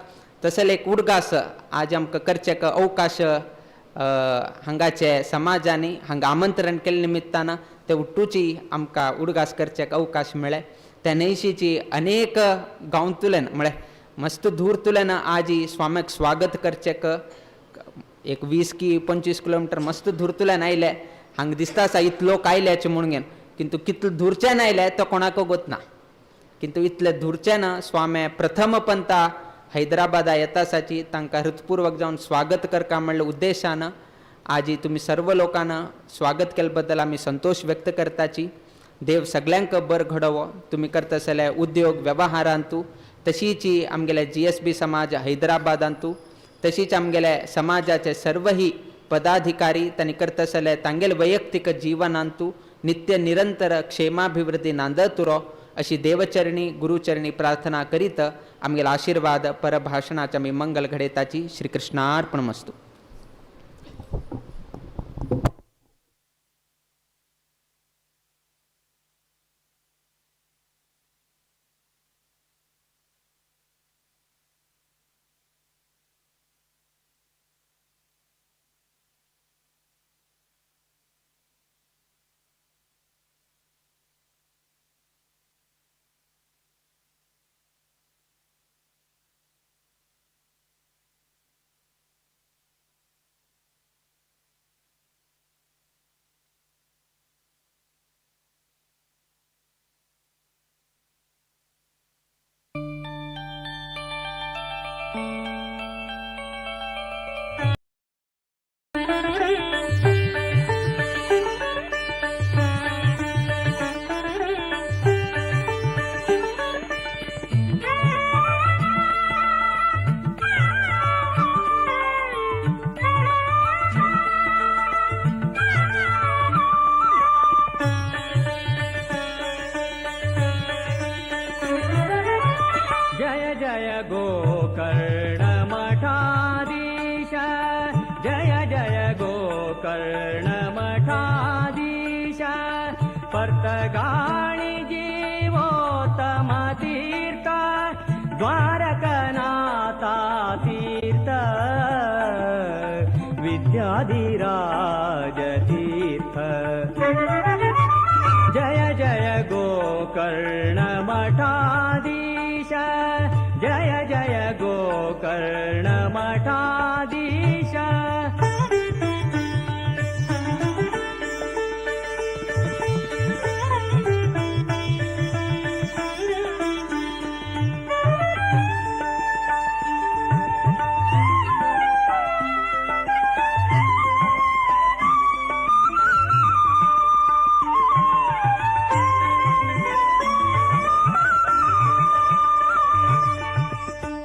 तशें एक उडगास आज आमकां करचेक अवकाश हांगाचे समाजांनी हांगा आमंत्रण केल्ले निमित्तान ते उट्टूची आमकां उडगास करचेक अवकाश मेळ्ळे. त्या न्हंयशीची अनेक गांवतुल्यान म्हळ्यार मस्त दूरतुल्यान आजी स्वाम्याक स्वागत करचेक एक 20 की 25 किलोमिटर मस्त धुरतुल्यान आयले. हांगा दिसता आसा इतलो लोक आयल्याचे म्हणून घेवन, किंतु कितलो धुरच्यान आयले तो कोणाक गोत ना. किंतु इतले धुरच्यान स्वामी प्रथम पंता हैदराबादा येता आसाची तांकां हृत्पूर्वक जावन स्वागत करका म्हणल्या उद्देशान आजी तुमी सर्व लोकांना स्वागत केल्या बद्दल आमी संतोष व्यक्त करताची. देव सगळ्यांक बर घडोवो. तुमी करता जाल्यार उद्योग व्यवहारांतू, तशीच आमगेले GSB समाज हैदराबादांतू, तशीच आमगेले समाजाचे सर्वही पदाधिकारी तांणी करता जाल्यार तांगेले वैयक्तीक जीवनांतू नित्य निरंतर क्षेमाभिवृद्धी नांदत उरो अशी देवचरणी गुरुचरणी प्रार्थना करीत आमगेले आशीर्वाद परभाषणाचे आमी मंगल घडयताची. श्रीकृष्णार्पणमस्तु. जय जय गोकर्ण मठाधीश, जय जय गोकर्ण मठाधीश, पर्तगाळी जीवोत्तम तीर्थ, द्वारकनाथा तीर्थ, विद्याधिराज तीर्थ. जय जय गोकर्ण मठाधीश, जय जय गोकर्ण मठाधीश.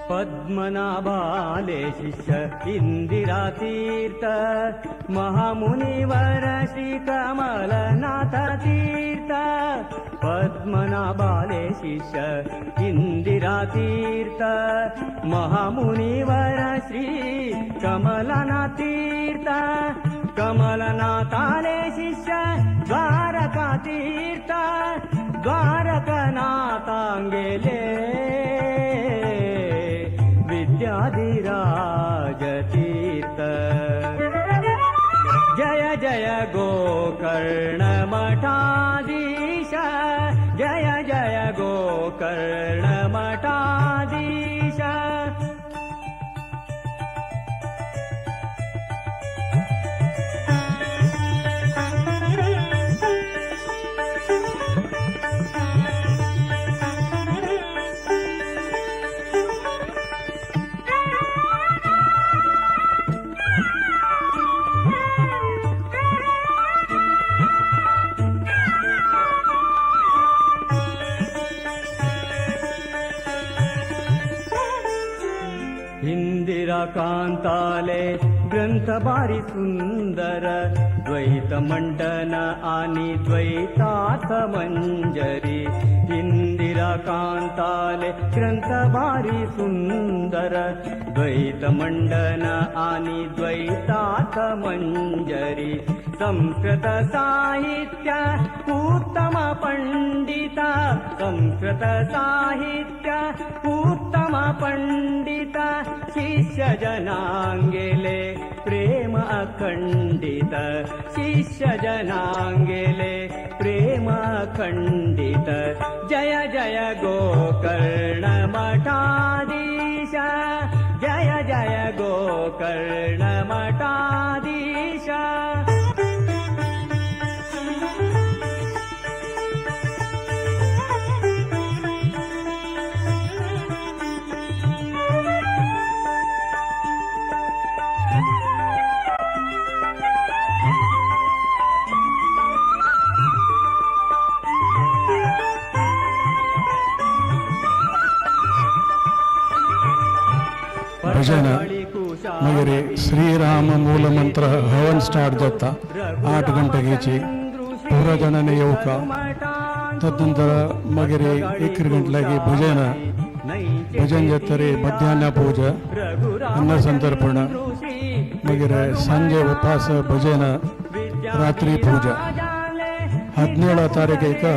पद्मनाभाले शिष्य इंदिरा तीर्थ, महामुनिवर श्री कमलनाथ तीर्थ. पद्मनाभाले शिष्य इंदिरा तीर्थ, महामुनिवर श्री कमलनाथ तीर्थ. कमलनाथाले शिष्य द्वारका तीर्थ, द्वारकनाथांगेले विद्याधिराज तीर्थ. जय जय गोकर्ण मठाधीश, जय जय गोकर्ण मठाधीश. कांताले ग्रंथ भारी सुंदर, द्वैत मंडन आणि द्वैतार्थ मंजरी. इंदिरा कांताले ग्रंथ भारी सुंदर, द्वैत मंडन आणि द्वैतार्थ मंजरी. संस्कृत साहित्य उत्तम पंडित, संस्कृत साहित्य उत्तम पंडित. शिष्य जनांगेले प्रेम अखंडित, शिष्य जनांगेले प्रेम अखंडित. जय जय गोकर्ण मठाधीश, जय जय गोकर्ण गोकर्ण मठाधीश. ಭಜನ ಮಗರಿ ಶ್ರೀರಾಮ ಮೂಲ ಮಂತ್ರ ಹವನ್ ಸ್ಟಾರ್ಟ್ जाता 8 ಗಂಟೆಗೆ ಪೂರ ಜನನೆ ಯೋಗ. ತದನಂತರ ಮಗರಿ 1 ಗಂಟೆಗೆ ಭಜನ ಭಜನ್ ಜತ್ತರಿ ಮಧ್ಯಾಹ್ನ ಪೂಜೆ ಅನ್ನ ಸಂತರ್ಪಣ ಮಗರೆ ಸಂಜೆ ಉಪವಾಸ ಭಜನ ರಾತ್ರಿ ಪೂಜೆ. 17 ತಾರೀಕಿಗೆ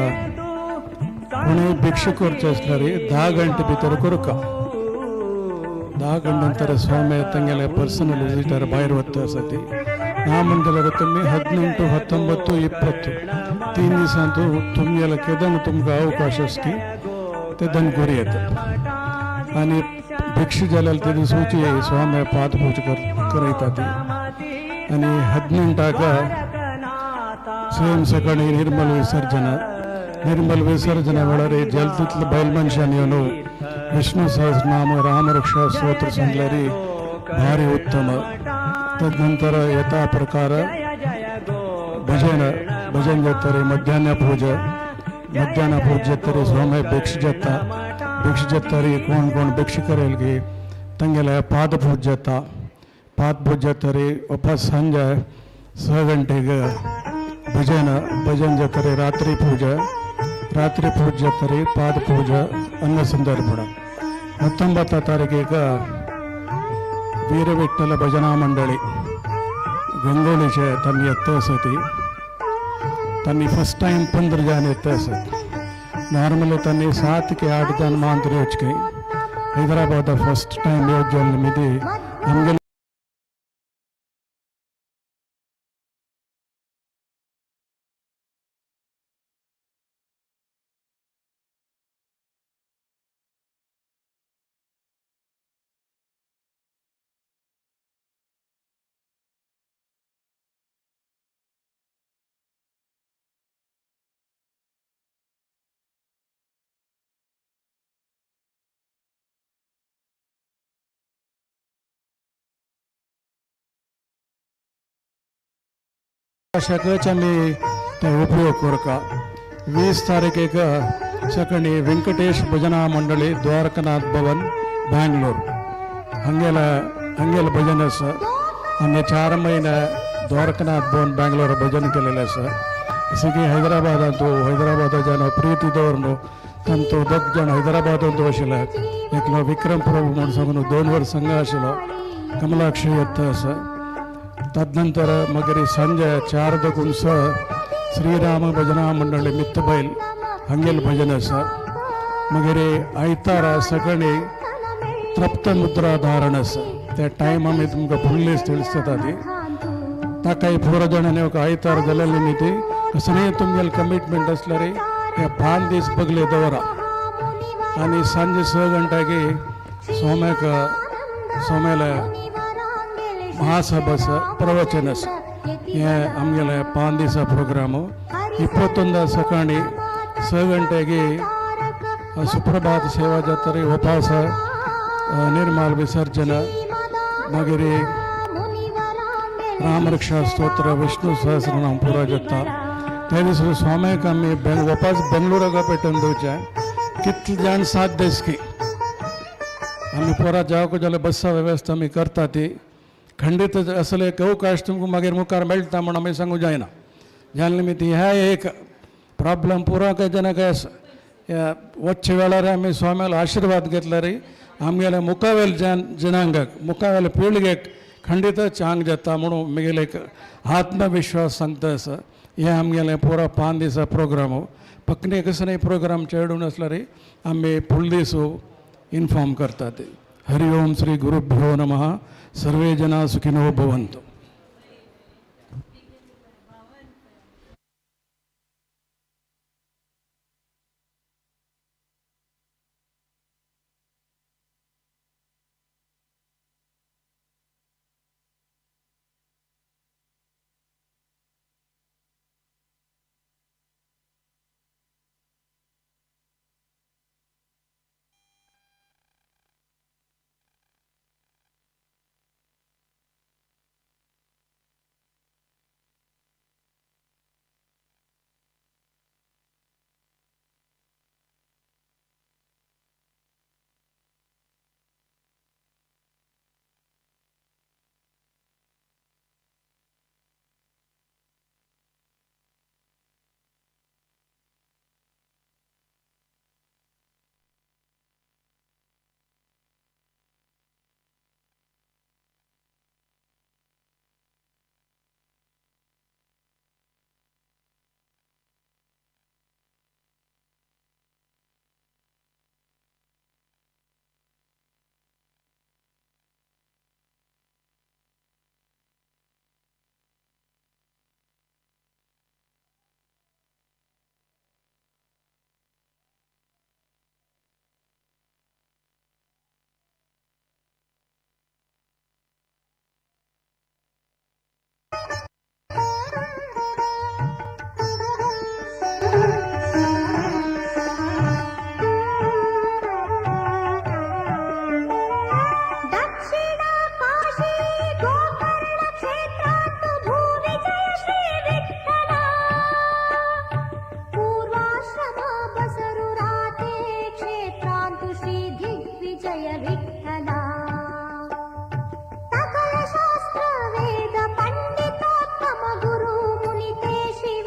ಪುಣೆ ಭಿಕ್ಷುಕರು ಚೇಸ್ಲರಿ 10 ಗಂಟೆ ಭಿತರ ಕುರುಕ 10 ಗಂಟೆ ನಂತರ ಸ್ವಾಮಿ ತಂಗೆಲೆ ಪರ್ಸನಲ್ ವಿಸಿಟರ್ ಬಾಯಿರ್ ಹೊತ್ತ ಸತಿ ನಾಮಂದಲರ ತುಂಬಿ 18, 19, 20 3 ದಿವಸ ಅಂತೂ ತುಂಬಿಯಲ್ಲ ಕೆದನ್ನು ತುಮಕ ಅವಕಾಶ ಅಸ್ಕಿ ತೆದನ್ ಗುರಿಯತ್ತು आणि भिक्षु जाल्यार ते दिवसूची स्वामी पाद पूजा करयतात. आणि 18 ಸೇಮ್ ಸಕಾಳಿ ನಿರ್ಮಲ ವಿಸರ್ಜನ ನಿರ್ಮಲ ವಿಸರ್ಜನೆ ವೇಳಾರಿ ಜಲ್ತಿತ್ಲ ಬಯಲ್ ಮನುಷ್ಯನಿಯನು ವಿಷ್ಣು ಸಹಸ್ರನಾಮ ರಾಮರಕ್ಷಾ ಸ್ತೋತ್ರ ಸಂಗ್ಲರಿ ಭಾರಿ ಉತ್ತಮ. ತದನಂತರ ಯಥಾ ಪ್ರಕಾರ ಭಜನ ಭಜನ್ ಜತ್ತರಿ ಮಧ್ಯಾಹ್ನ ಪೂಜೆ ಮಧ್ಯಾಹ್ನ ಪೂಜೆ ಜತ್ತರಿ ಸ್ವಾಮಿ ಭಿಕ್ಷು ಜತ್ತ ಭಿಕ್ಷು ಜತ್ತರಿ ಕೋಣ್ ಕೋಣ್ ಭಿಕ್ಷುಕರಿಗೆ ತಂಗೆಲ ಪಾದ ಪೂಜೆ ಪಾದ ಪೂಜೆ ತರಿ ವಾಪಸ್ ಸಂಜೆ 6 ಗಂಟೆಗೆ ಭಜನ ಭಜನ್ ಜತ್ತರಿ ರಾತ್ರಿ ಪೂಜೆ ರಾತ್ರಿ ಪೂಜೆ ತರಿ ಪಾದ ಪೂಜೆ ಅನ್ನ ಸಂದರ್ಭ. 19 ತಾರೀಕಿಗೆ ವೀರವಿಠಲ ಭಜನಾ ಮಂಡಳಿ ಗಂಗೋಳಿಚೆ ತನ್ನ ಎತ್ತ ಸತಿ ತನ್ನ ಫಸ್ಟ್ ಟೈಮ್ 15 ಜನ ಎತ್ತ ಸತಿ. ನಾರ್ಮಲಿ ತನ್ನ 7 ಕೆ 8 ಜನ ಮಾತ್ರ ಯೋಚಕೆ ಹೈದರಾಬಾದ್ ಫಸ್ಟ್ ಟೈಮ್ ಯೋಜನೆ ಮಿತಿ ನಮಗೆ शकच आमी तो उपयोग करका. 20 तारीखेक सकाळी वेंकटेश भजना मंडळी द्वारकनाथ भवन ब्ಯಾಂಗ್ಳೂರ್ ಹಂಗೆಲ್ಲ ಹಂಗೆಲ್ಲ भजन आसा. आमी 4 महिने द्वारकनाथ भवन ब्ಯಾಂಗ್ಳೂರ್ भजन केलेलें आसा. जशें की हैदराबादांतू हैदराबादाच्यान प्रीती दवरून तांचो दोग जाण हैदराबादांतू आशिल्ले एकलो विक्रम प्रभू म्हूण सांगून 2 वर्स हांगा आशिल्लो कमलाक्षी येता आसा. ತದನಂತರ ಮಗರಿ ಸಂಜೆ 4 ದಕ್ಕೂ ಸಹ ಶ್ರೀರಾಮ ಭಜನಾ ಮಂಡಳಿ ಮಿತ್ತಬೈಲ್ ಹಂಗೆಲ್ ಭಜನೆ ಸಹ. ಮಗರಿ ಐತಾರ ಸಕಳಿ ತೃಪ್ತ ಮುದ್ರಾ ಧಾರಣ ಸಹ. ते टायम आमी तुमकां फुडली ತಿಳಿಸ್ತದ ती ताकाय पुरो जाणांनी एक आयतार जालेली न्ही ती कसलेय तुमगेले कमिटमेंट आसल्यार हे 5 दीस बगले दवरा. आनी सांजे 6 गंट्याक सोम्याक सोम्याला महासभा प्रवचन आसा. हे आमगेले 5 दिसा प्रोग्राम. 21 सकाळी 6 गंटेಗೆ सुप्रभात सेवा जातरी उपास निर्माल विसर्जन मागीर रामरक्षा स्तोत्र विष्णु सहस्रनाम पुरा जाता. त्या दीस स्वाम्याक आमी वापस बेंगलोराक पेटोवन दिवचें कितले जाण 7 दीस की आमी परत जावक जाल्यार बस्सा व्यवस्था आमी करता ती खंडीत असले एक अवकाश तुमकां मागीर मुखार मेळटा म्हूण आमी सांगूं जायना. ज्या निमित्त ह्या एक प्रॉब्लम पुरा काय जेन्ना काय आसा ह्या वच्चे वेळार आमी स्वाम्यालो आशिर्वाद घेतल्यार आमगेल्या मुखावेल जनांगाक मुखावेल्या पिळगेक खंडीतच चांग जाता म्हणून म्हगेले एक आत्मविश्वास सांगता आसा. हे आमगेले पुरा 5 दिसा प्रोग्राम. पकने कसले प्रोग्राम चेडून आसल्यार आमी फुडले दीस इन्फॉर्म करतात. हरि ओम श्री गुरुभ्यो नमः. सर्वे जना सुखिनो भवन्तु.